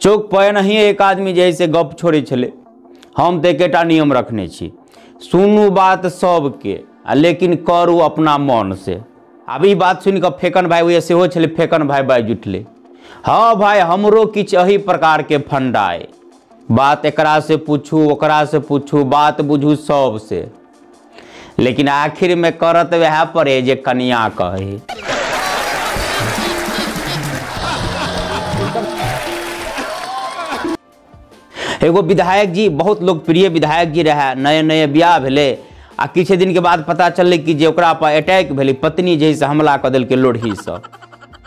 चौक पर एनाहिए एक आदमी जे है से गप छोड़ै छलै, हम तऽ एकेटा नियम रखने छी, सुनू बात सबके आ लेकिन करू अपना मन से। आब ई बात सुनि कऽ फेकन भाई ओए सेहो छलै, फेकन भाई बाजि उठलै, हाँ भाई हमरो किछु एही प्रकारके फंडा अइ, बात एकरा से पूछू ओकरा से पूछू, बात बुझू सबसे, लेकिन आखिर में करत वएह पड़े जे कनिया कहे। एगो विधायक जी बहुत लोकप्रिय विधायक जी रहे, नए नए बियाह भेलै आ किछु दिन के बाद पता चललै कि जे ओकरा पर अटैक भेलै, पत्नी जे से हमला कऽ देलकै लोढ़ीसँ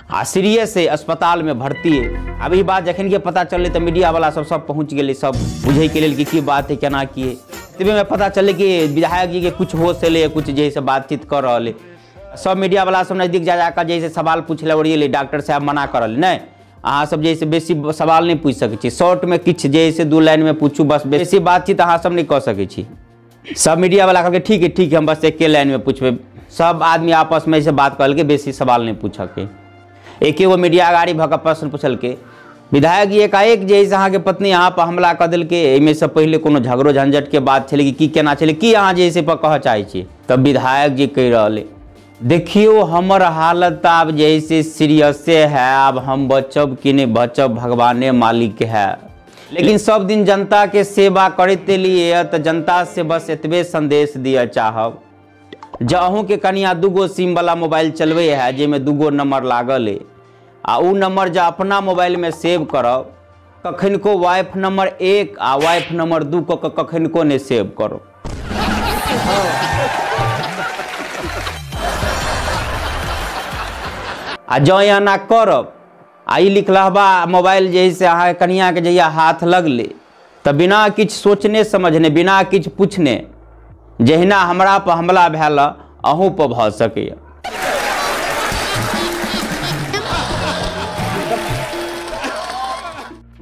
आ सीरियस है, अस्पताल में भर्ती है। अब ई बात जखन के पता चललै तऽ मीडिया वाला सब सब पहुँच गेलै, सब बुझैके लेल कि की बात है केना की है। तबे में पता चललै कि विधायक जी के कुछ होश एलै, कुछ जे से बातचीत कऽ रहल है। सब मीडिया वाला सब नजदीक जा जाकर जे से सवाल पूछै लए ओरिएलै, डॉक्टर साहब मना कर रहल, नहि अहाँ सब जे से बेसी सवाल नहि पूछि सकै छी, शॉर्ट में किछु जे से 2 लाइन में पूछू बस, बेसी बातचीत अहाँ सब नहि कऽ सकै छी। सब मीडिया वाला कहलकै ठीक है ठीक है, हम बस एके लाइन में पूछबै। सब आदमी आपस में ऐसे बात कहलकै, बेसी सवाल नहीं पूछके। एके गो मीडिया गाड़ी भऽ कऽ प्रश्न पूछलकै, विधायक जी एकाएक जे है अहाँके पत्नी अहाँ पर हमला कऽ देलकै, एहिमे से पहिले कोनो झगड़ो झंझटके बात छलै कि की केना छलै, की अहाँ जे है पर कहऽ चाहै छी? तब विधायक जी कहि रहल है, देखियौ हमर हालत आब जे है से सीरियसे है, आब हम बचब कि नहि बचब भगवाने मालिक है, लेकिन सब दिन जनता के सेवा करैत एलियै तऽ जनता से बस एतबे संदेश दिअ चाहब, जँ अहूँके कनिया 2 गो सिम वाला मोबाइल चलबै है जाहिमे 2 गो नंबर लागल है आ उ नंबर जँ अपना मोबाइलमे सेव करब, कखनको वाइफ नंबर 1 आ वाइफ नंबर 2 कऽ कखनको नहि सेव करब। आ जँ एना करब आ ई लिखलहबा मोबाइल जे है से अहाँके कनियाके जहिया हाथ लगलै तऽ बिना किछु सोचने समझने बिना किछु पूछने जहिना हमरा पर हमला भेल अहूँ पर भऽ सकैए।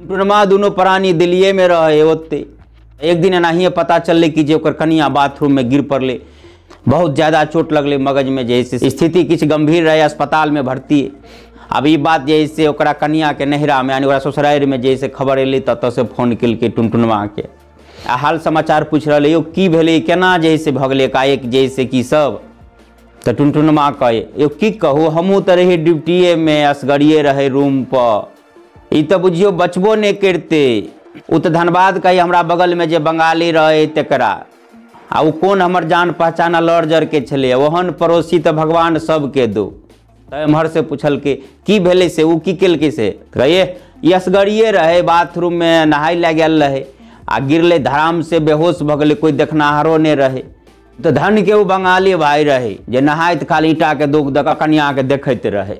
टुनमा दुनू प्राणी दिल्लीए में रहे ओते। एक दिन एनाहिए पता चललै कि जे ओकर कनिया बाथरूम में गिर पड़लै, बहुत ज़्यादा चोट लगलै मगज में, जे से स्थिति किछु गंभीर रहे, अस्पताल में भर्ती। अब ई बात जे से ओकरा कनिया के नहिरा में यानी ओकरा ससुरारि में जे से खबर एलै ततऽ से फोन केलकै टुनटुनमा के आ हाल समाचार पूछि रहलै, यौ की भेलै केना जे से भऽ गेलै एकाएक जे से की सब। तऽ टुनटुनमा कहे, यौ की कहू हमहूँ तऽ रही ड्यूटिए में, असगरिए रहै रूम पर, ई तऽ बुझियौ बचबो नहि करिते। ओ तऽ धनबाद कही हमरा बगलमे जे बंगाली रहै तकरा, आ ओ कोन हमर जान पहचान लड़ के छलै, ओहन पड़ोसी तऽ भगवान सबके दो। तऽ एम्हर से पुछलकै की भेलै से, ओ की केलकै से, कहिए ई असगरिए रहै बाथरूममे नहाय लए गेल रहै आ गिरलै धड़ाम से बेहोश भऽ गेलै, कोइ देखनाहारो नहि रहै। तऽ धन के ओ बंगाली भाई रहै जे नहाइत खाली ईटाके दोग दऽ कऽ कनियाके देखैत रहै।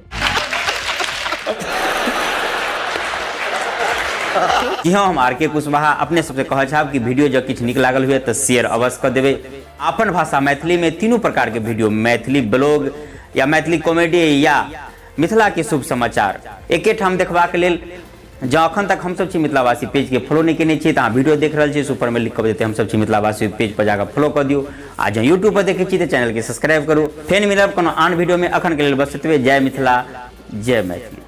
जी हाँ, हम आर के कुशवाहा अपने सबसे कहै चाहब कि वीडियो जब किछु नीक लागल हुए तऽ शेयर अवश्य कऽ देबै। अपन भाषा मैथिली में तीनों प्रकार के वीडियो, मैथिली ब्लॉग या मैथिली कॉमेडी या मिथिला के शुभ समाचार एके ठाम देखबाक लेल जँ अखन तक हमसब छी मिथिलावासी पेज के फॉलो नहीं केने छी तऽ अहाँ वीडियो देख रहल छी सुपर में लिख कऽ देते हमसब छी मिथिलावासी पेज पर जाकर फॉलो कऽ दियौ, आ जँ यूट्यूब पर देखै छी तऽ चैनल के सब्सक्राइब करू। फेर मिलब कोनो आन वीडियो में, अखन के लेल बस एतबे। जय मिथिला, जय मैथिली।